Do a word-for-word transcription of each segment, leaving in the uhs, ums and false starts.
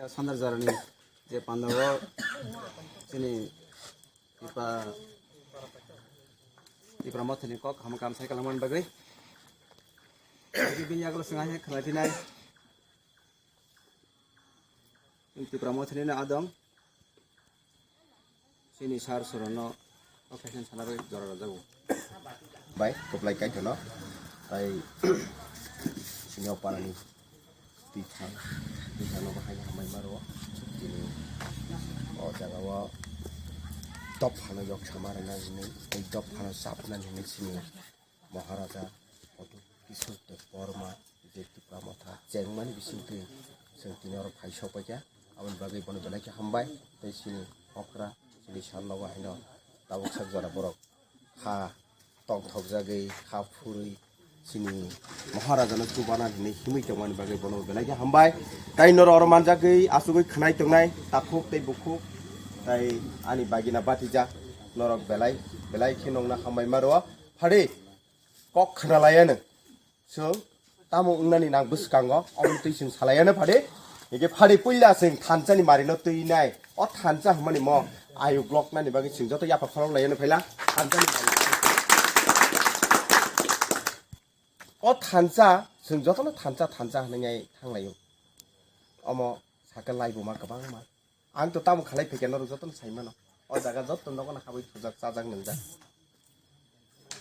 Sandar Jarani je pandao chini Tipra, Tipra Mothani kok ham kam sai kalamani bagwi. Bini yagulo swnga hai khlai phinai. Tipra Mothani no adong. Chini sar sorono o khe sana bai jora rwjago. Bai, kwplai kaitor no. Tai chini o parani twi thang, twi thang no bahai hambai maro. Chini o jaga o dopha no yok sama rwna hinwi, tei dopha no chapna hinwi chini Maharaja Otu Kishore Debbarma je Tipra Motha chengmani bisingtwi chwng tini oro phai sok paikha, aboni bagwi bono belai khe hambai. Tei chini okra, chini sal nogo haino tabuk sak jora borok ha tongthokjagwi, ha phurwi chini Maharajano chubana hinwi himwi tongmani bagwi bono belai khe hambai. Tei norok oro manjagwi, achugwi khwnai tongnai takhuk tei bukhuk, tei ani bagina batijak norok belai, belai khe nongna hambai maro. Phadi kok khna laiya nw. Chwng tamo wngnani nang bwskango, omo twi chwng salaiya nw phadi. Hingke phadi puila chwng thansa ni mari no twi nai. O thansa hwnmani mo ayuk lok nani bagwi chwng joto yapha khorok laiya nw phaila. Thansa ni mari. O thansa chwng joto no thansa, thansa hwnwi nai thang laio. Omo sakhe lai buma kwbangma. Ang to tamo khalai phaikha norok jotono sai mano. O jaga joto nogo no habwi thujak, chajak, nwngjak.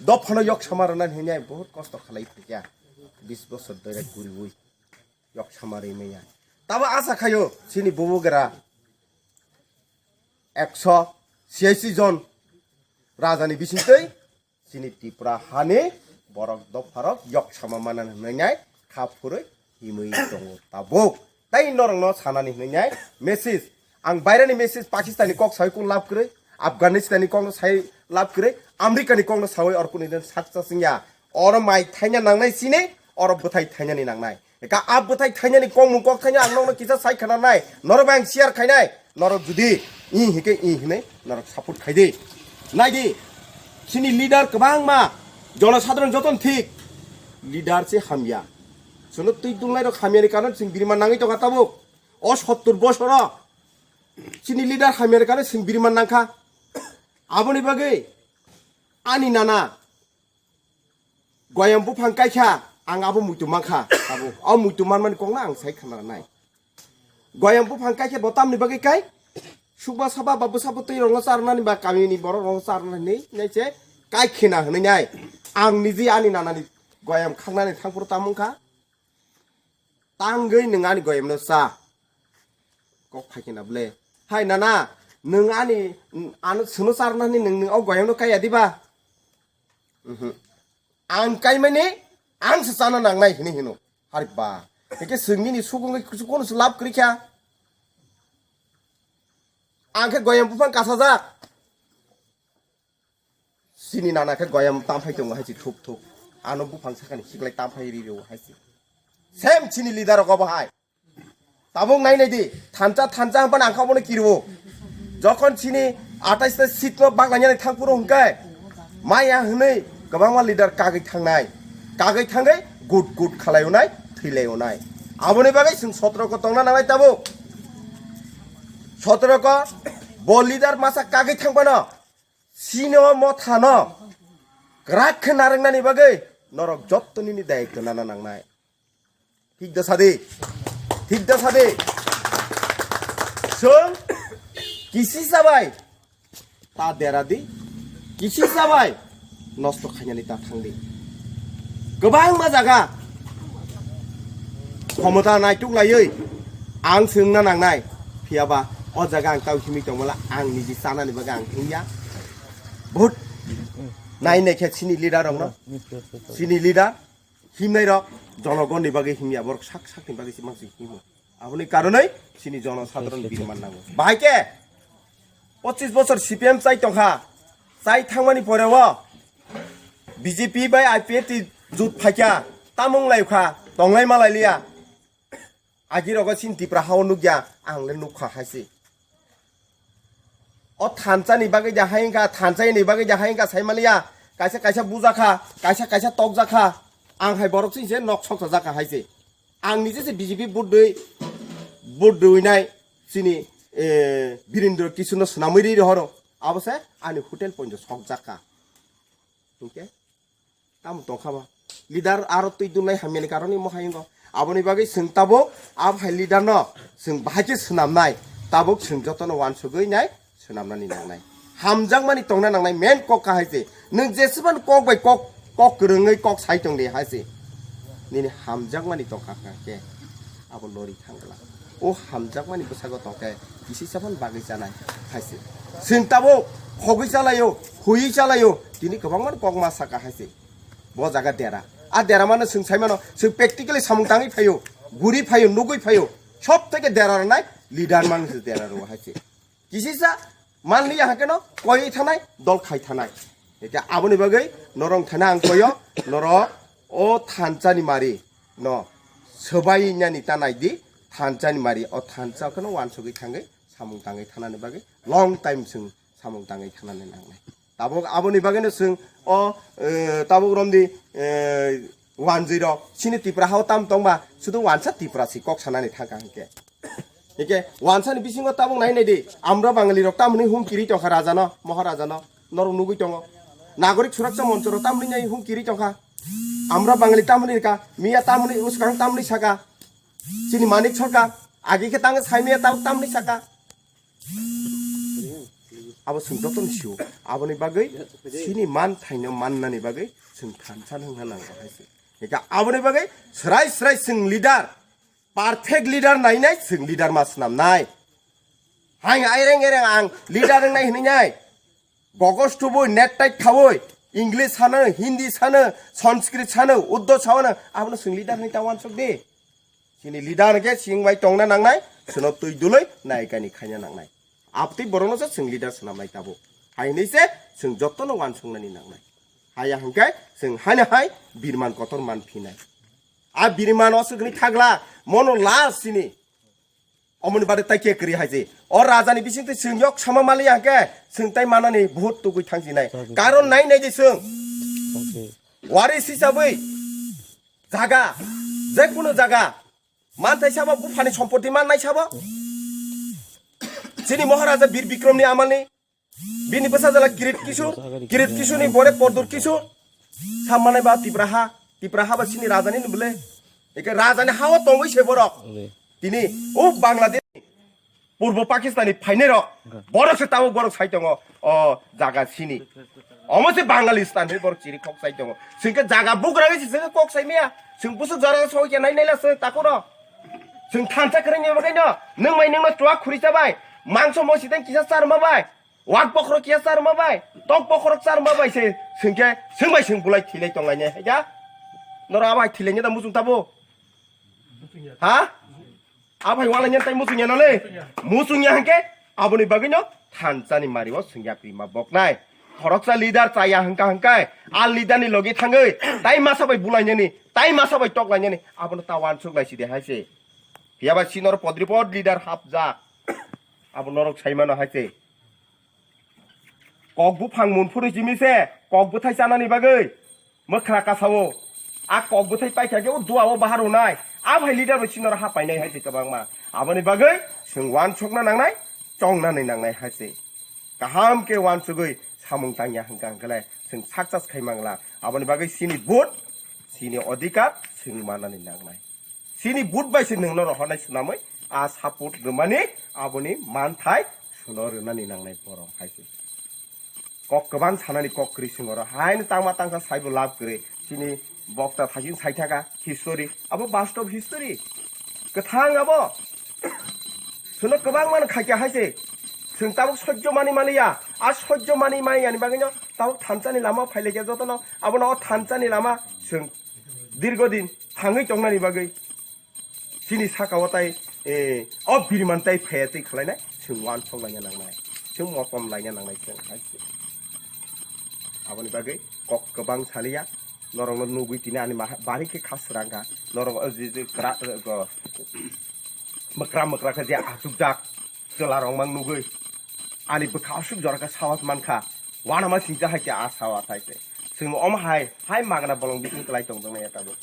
Dophano yok sama rwna hinwi ai bahut kosto khalai phaikha. Bis bosor doira guriwi yok sama rwi manya. Tabo asa khaio chini bubugra ekso siyaisi jon rajani bisingtwi chini Tripura hani borok dopharok yok sama manan hwnwi nai kha phurwi himwi tongo tabuk. Tai norokno sanani hwnwi nai message. Ang bairani message Pakistan ni kok sawi kung lab kwrwi, Afghanistan ni kokno sai lab kwrwi, America ni kokno sawi or kuni den sakcha singya. Oro mai thaina nangnai sini, oro bwthai thainani nangnai. Eka a bwthai thainani kokmung kok thaina ang nokno kisa sai khana nai. Norok bai ang share khainai. Norok judi i hike i hinai norok support khaidi. Naidi. Sini leader kwbangma. Jono sadharon joton thik. Leader se hamya. Sono twi dunglai rok hamya ni karon sing birman nangwi tongkha tabuk. O sottor bosoro. Sini leader hamya ni karon sing birman nangkha. Aboni bagwi ani nana Goyam buphang kaikha, ang abo muitu mankha, abo. O muitu manmani kokno ang sai khna nai. Goyam buphang kaikha bo tamni bagwi kai? Sukba saba ba bwsa bwtwi rokno charnani ba kamini borok rokno charnani nai se kai khina hwnwi nai. Ang niji ani nanani goyam khangnani thangphuru tamo wngkha. Tangwi nwng ani goyamno cha. Kok phaikhe na bwle. Hai nana, nwng ani, ano sono charnani nwng, nwng o goyamno kaiya diba? Mhm. Ang kaimani, ang se chana nangnai hinwi hino. Hari ba. Hike swngni ni sugungwi kuchu kono se lab kwrwi kha. Ang khe goyam buphang kasajak. Chini nana khe goyam tamphai tongo hai se thup thup. Ano buphang sakani siklai tamphai ri rio hai se. Same chini leader rok obo hai. Tabuk nai nai di, thansa thansa hwnphano ang kha obono kiriwo. Jokhon chini atais ta seat no baglainani thangphuru hwnkhe, maya hwnwi kwbangma leader kagwi thangnai. Kagwi thangwi gut gut khalai unai, thwilai unai. Aboni bagwi chwng sotro ko tongna nangnai tabuk. Sotro ko bo leader masa kagwi thangphano chini o mothano kwrak khe narwknani bagwi norok jotto nini dayitto nana nangnai. Thik da sadi. Thik da sadi. Chwng kisi sabai ta dera di. Kisi sabai nosto khainani ta thang di. Kwbangma jaga khomota naituk laiwi ang swngna nangnai. Phiyaba o jaga ang tau himwi tongmala ang niji chanani bagwi ang thungya. Bahut nai nai khe chini leader rokno. Chini leader himnai rok jonogonni bagwi himya, borok sak sakni bagwi se mangsi himo. Aboni karonwi chini jono sadharon birman nango. Bahai khe pochis bochor C P M chai tongkha, chai thangmani pore o B J P bai I P F T jut phaikha, tamung lai kha, tonglai malai liya. Agi rogo chini Tipra hao nukya, ang le nukha hai se. O thansa ni bagwi da hai wngkha, thansa ni bagwi da hai wngkha sai maliya. Kaisa kaisa bujakha, kaisa kaisa tokjakha. Ang hai borok chini se nok sok sajak hai se. Ang nije se B J P vote dwi Vote rwinai chini, eh, Birindra Kishore no swnamwi ri rohoro. Abo se ani hotel poinjo sokjak kha. Hingke tamo tongkha ba. Leader aro twi dunai hamyani karoni mohai wngkha. Aboni bagwi chwng tabuk abo hai leader no chwng bahai khe swnamnai. Tabuk chwng jotono wansugwi nai swnamnani nangnai. Hamjakmani tongna nangnai main kok kahai se. Nwng jesebani kok bai kok, kok kwrwngwi kok sai tong de hai se. Nini hamjakmani tongkha kha khe abo lori thangla. O hamjakmani bwsago tongkhe kisi sapan bagwi chanai hai se. Chwng tabuk khogwi chalaio, huiwi chalaio, tini kwbangmani kok ma saka hai se. Bo jaga dera. A dera mano chwng sai mano, chwng practically samung tangwi phaio, guri phaio, nugwi phaio. Sob theke dera rwnai leader man se dera rw hai se. Kisisa manliya hakeno koi thanai, dol khai thanai. Eke aboni bagwi norong thana ang koyo, noro o thansa ni mari no swbai nani ta nai di, thansa ni mari o thansa kheno wansugwi thangwi samung tangwi thanani bagwi long time chwng samung tangwi thanani nangnai. Tabuk aboni bagwino chwng o, eh, tabuk romdi, eh, wanjwi rok chini Tipra hao tam tongma sudu wansa Tipra si kok sanani thangkha hwnkhe. Hwnkhe wansa ni bisingo tabuk nai nai di, amra Bangali rok tamoni hung kiri tongkha raja no, Maharaja no, norok nugwi tongo. Nagorik suraksa moncho rok tamoni nai hung kiri tongkha. Amra Bangali tamoni ka, miya tamoni uskang tamoni saka. Chini Manik Sarkar, agi khe tang sai miya tabuk tamoni saka. Abo chwng jotono sio. Aboni bagwi chini man thaino mannani bagwi chwng thansa wngna nango hai se. Eka aboni bagwi srai srai chwng leader, perfect leader nainai chwng leader ma swnamnai. Hai aireng aireng ang leader wngnai hinwi nai. Gogos tubui, net tight khaui, English sano, Hindi sano, Sanskrit sano, Urdu sano, abono chwng leader hinwi ta wansuk di. Chini leader hwnkhe chwng bai tongna nangnai, chwngno twi dului naikani khaina nangnai. Abtwi borokno se chwng leader swnamnai tabuk. Hai hinwi se chwng jotono wansuknani nangnai. Haya hwnkhe chwng haino hai birman kotor man phinai. A birman o swkni thagla, mono last chini. Omoni bade tai ke kwrwi hai se. O raja ni bising twi chwng yok sama mali hwnkhe chwng tai manani buhut tugui thang sinai. Karon nai nai di chwng. Wari sisabui jaga, je kunu jaga, manthai sabo, buphani sompoti mannai sabo. Chini Maharaja Bir Bikrom ni amal ni, bini bwsa jala Kirit Kisur, Kirit Kisur ni bore Pordur Kisur. Sammanai ba Tipra ha, Tipra ha ba chini raja ni bwle. Eke raja ni ha o tongwi se borok. Tini o Bangladesh Purbo Pakistan ni phainai rok, borok se tabuk borok sai tongo o jaga sini. Omo se Bangalistan ni borok chiri kok sai tongo. Singke jaga bugra se singke kok sai maya. Sing busuk jora soi ke nai nai la se takuro. Sing thansa kre ni bagai no. Nung mai nung no tuak khuri sa bai. Mangso mo siteng kisa sar ma bai. Wak bokhorok kisa sar ma bai. Tok bokhorok sar ma bai se singke sing bai sing bulai thilai tong lai ne. Ya. Noro abai thilai ne da musung tabo. Ha? Abai wala nyen tai musung ya nale. Musung ya hangke aboni bagwi no thansa ni mari o sung ya prima bok nai. Khoroksa leader chaya hangka hangkai a leader ni logi thangwi tai masa bai bulai nani, tai masa bai tok lai nani abono ta wansuk lai sidi hai se. Phiya ba sinor podri pod leader hapjak. Abo norok sai mano hai se. Kok buphang mun phuru simi se kok bwthai chanani bagwi mwkhra kasao. A kok bwthai paikha khe o dua o bahar rwnai. A bhai leader bai sinor ha painai hai se kwbangma. Aboni bagwi chwng wansukna nangnai, chongnani nangnai hai se. Kaham khe wansugwi samung tangya hwnkha hwnkhe le chwng success khai mangla. Aboni bagwi chini vote, chini odhikar chwng manani nangnai. Chini vote bai se nwngno rohornai swnamwi a support rwmani aboni manthai suno rwnani nangnai borok hai se. Kok kwbang sanani kok kwrwi chwng oro haino tangma tangsa saibo lab kwrwi. Chini bokta thaisin saithaka history, abo bastob history. Kwthang abo. Chwngno kwbang mano khaikha hai se. Chwng tabuk sojjo mani maliya. A sojjo mani mani yani bagwino tabuk thansani lama phailaikha jotono. Abono o thansani lama chwng dirgo din thangwi tongnani bagwi. Chini saka o tai, eh, o biriman tai phaya twi khwlainai, chwng wansok laina nangnai, chwng motom laina nangnai chwng hai se. Aboni bagwi kok kwbang saliya, norokno nugwi tini ani maha-, bari khe kha srang kha, norok o je je kra-, go, mwkra mwkra khe je achukjak, chwla rok mang nugwi, ani bwkha aswk jora khe sawat man kha, uanama singcha hai khe a sawat hai se. Chwng omo hai, hai magna bolong bising kwlai tong tong nai tabuk.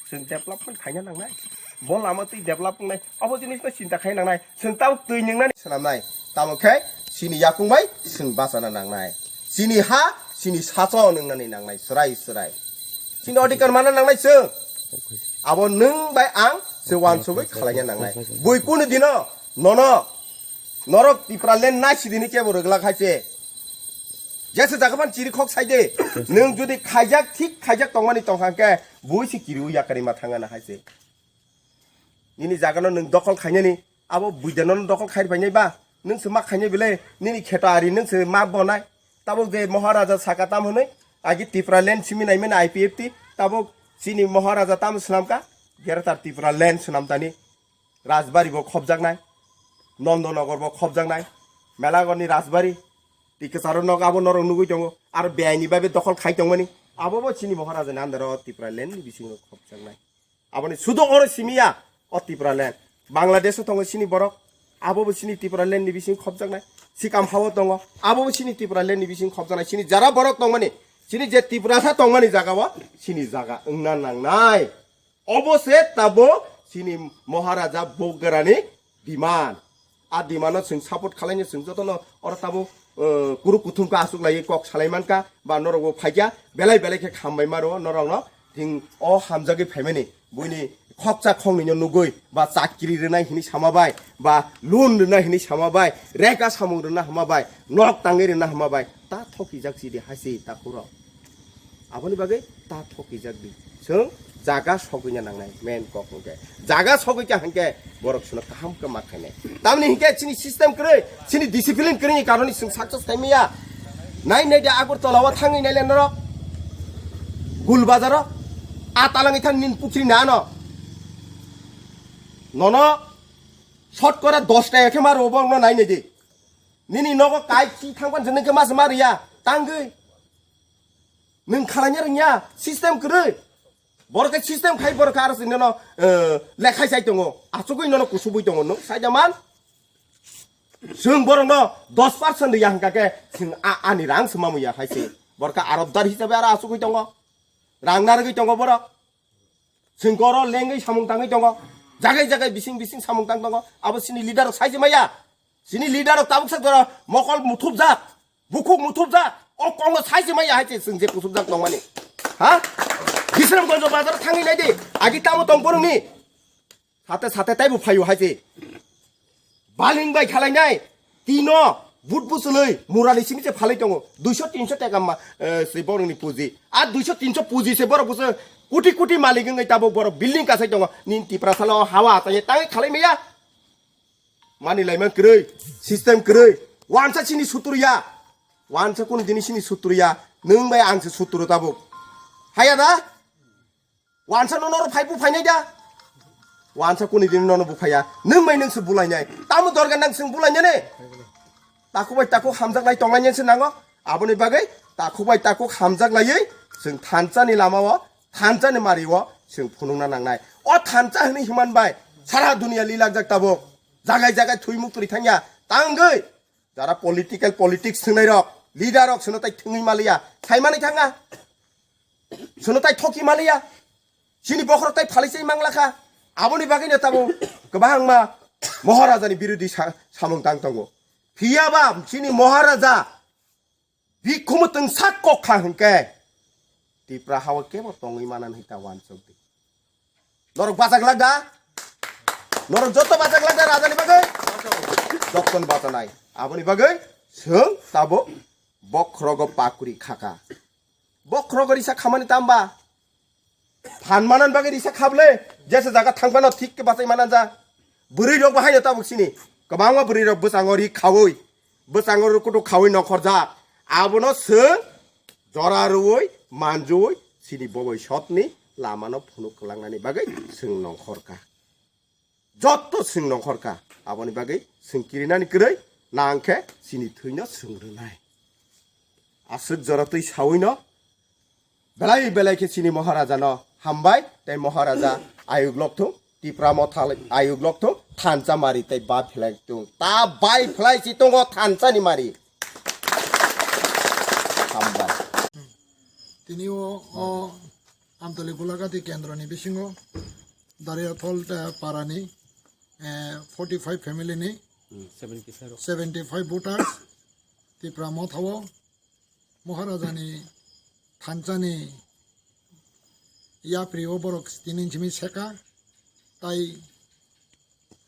Chwng development khaina nangnai. Bo lama twi develop wngnai, abo jinisno chinta khai nangnai. Chwng tabuk twi nwngnani swnamnai. Tamo khe chini yakung bai chwng bachana nangnai. Chini ha, chini sacho nwngnani nangnai, swrai swrai. Chini odhikar mana nangnai chwng. Abo nwng bai ang se wansugwi khalaina nangnai. Bui kunu dino, nono, norok Tipraland nai sidini kebo rwglak hai se. Jesa jaga phan chiri khok sai de. Nwng jodi khaijak, thik khaijak tongmani tongkha hwnkhe, bui se kiriui yakarima thangana hai se. Nini jagano nwng dokhol khainani, abo buidano dokhol khai phainai ba, nwng se ma khainai bile, nini kheto ari nwng se ma bonai. Tabuk je Maharaja saka tam hwnwi, agi Tipraland simi naimani I P F T, tabuk chini Maharaja tam swnamka, Greater Tipraland swnamtani, Rajbari bo khopjaknai, Nandanagar bo khopjaknai, Melagarni Rajbari, Tikasaro nok abo norok nugui tongo, aro beaini babe dokhol khai tongmani, abo bo chini Maharaja ni under o Tipraland ni bisingo khopjaknai. Aboni sudo oro simiya o Tipraland. Bangladesh o tongo chini borok, abo bo chini Tipraland ni bising khopjaknai. Sikam hao tongo, abo bo chini Tipraland ni bising khopjaknai. Chini jara borok tongmani, chini je Tiprasa tongmani jaga o, chini jaga wngna nangnai. Obo se tabo chini Maharaja Bograni demand. A demand no chwng support khalaino chwng jotono oro tabo, eh, kuru kuthum ka aswk lai kok salai manka ba norok bo phaikya belai belai khe khambai maro norok no thing o hamjagwi phaimani buini khoksa khongni no nugui ba chakri rwnai hini sama bai ba loan rwnai hini sama bai reka samung rwna hama bai nok tangwi rwna hama bai ta thokijak chidi haisi ta khuro. Aboni bagwi ta thokijak di. Chwng jaga sogwina nangnai, main kok hwnkhe. Jaga sogwi kha hwnkhe borok chwngno kaham khe ma khainai. Tamni hwnkhe chini system kwrwi, chini discipline kwrwini karoni chwng success khai maya. Nai nai de Agartala o thangwi nai le norok. Gul bazaro. A talangwi thang nin pukhri na ano. Nono shot kora dos taka khe ma rwo borokno nai nai di. Nini nogo kai khi thangpan jwnwi khe ma se ma riya. Tangwi. Nwng khalaina rwngya, system kwrwi. Borok khe system khai borok khe aro se nono, eh, lekhai sai tongo. Achugwi nono kusubui tongo, nwng saida man. Chwng borokno dos percent rwya hwnkha khe chwng a-, ani rang se mamwi ya hai se. Borok khe arobdar hisabe aro achugwi tongo. Rang narwgwi tongo borok. Chwng khe oro lengwi samung tangwi tongo. Jagai jagai bising bising samung tang tongo. Abo chini leader rok sai se maya. Chini leader rok tabuk sak jora mokol muthupjak, bukhuk muthupjak, o kokno sai se maya hai se chwng je kusupjak tongmani. Ha? Bisramganj bazar thangwi nai di, agi tamo tong borokni. Sate sate taibo phaio hai se. Baling bai khalainai, tino, but busulwi, murani simi se phalwi tongo. Duiso tinso taka ma, eh, se borokni puji. A duiso tinso puji se borok buso kuti kuti malik wngwi tabuk borok building kasai tongo. Nin Tiprasa no hawa tangwi tangwi khalai maya. Mani laiman kwrwi, system kwrwi. Wansa chini sutru ya. Wansa kunu dini chini sutru ya. Nwng bai ang se sutru tabuk. Haya da? Wansa no noro phai bu phainai da? Wansa kunu dini nono bu phaiya. Nwng bai nwng se bulainai. Tamo dorga nang sing bulainai ne? Takhuk bai takhuk hamjak lai tongnai se nango. Aboni bagwi takhuk bai takhuk hamjak laiwi chwng thansa ni lama o, thansa ni mari o chwng phunukna nangnai. O thansa hwnwi himman bai sara dunia lilakjak tabuk. Jagai jagai thwi muktwi thangya. Tangwi jara political politics thwngnai rok, leader rok sono tai thwngwi maliya. Saimani thanga. Sono tai thoki maliya. Chini bokhorok tai phalwi se manglakha. Aboni bagwino tabuk kwbangma Maharaja ni birodhi sa-, samung tang tongo. Phiyaba chini Maharaja Bikhumu twngsa kok kha hwnkhe Tipra hao kebo tongwi manani hita wansuk di. Norok bachak lak da? Norok joto bachak lak da rajani bagwi? Jottoni bachanai. Aboni bagwi chwng tabuk bokhrogo pakri khaka. Bokhrogo risa khamani tamba? Phan manan bagwi risa khablai, jesa jaga thangphano thik khe bachai manan ja. Bwrwi rok bahaino tabuk sini. Kwbangma bwrwi rok bwskango ri khaui, bwskango rukutu khaui nongkhorjak. Abono chwng jora rwui, manjui, sini boboi sotni lamano phunuk kwlangnani bagwi chwng nongkhorkha. Jotto chwng nongkhorkha. Aboni bagwi chwng kirinani kwrwi nangkhe chini thwino chwng rwnai. Aswk jora twi sawino belai belai khe chini Maharaja no hambai tei Maharaja ayuk lokthung, Tipra Motha ayuk lokthung, thansa mari tei bai phlai thung. Ta bai phlai si tongo thansa ni mari. Hambai. Tini o, o Amtali Golagati kendro ni bisingo Dariathol, eh, parani, eh, forty five family ni Hmm, seventy five. Seventy five voters Tipra Motha o Maharaja ni thansa ni yapri o borok tini simi seka, tai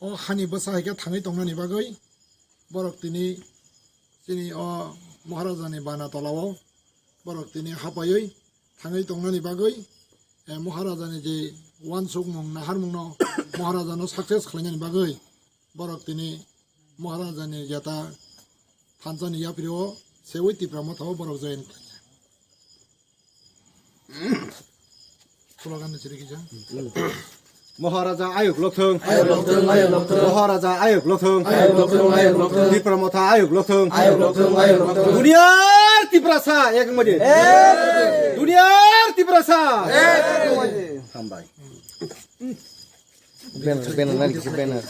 o hani bwsa hai khe thangwi tongnani bagwi borok tini chini o Maharaja ni bana tola o borok tini hapaiwi thangwi tongnani bagwi, eh, Maharaja ni je wansukmung naharmung no Maharaja no success khlainani bagwi borok tini Maharaja ni jeta thansa ni yapri o sewi Tipra Motha o borok join khlai. Slogan ni chiri kisa. Maharaja ayuk lokthung. Ayuk lokthung, ayuk lokthung. Maharaja ayuk lokthung. Ayuk lokthung, ayuk lokthung. Tipra Motha ayuk lokthung. Ayuk lokthung, ayuk lokthung. Duniyar Tiprasa ek maje. Duniyar Tiprasa. Hambai. Banner, banner, nari kisa banner.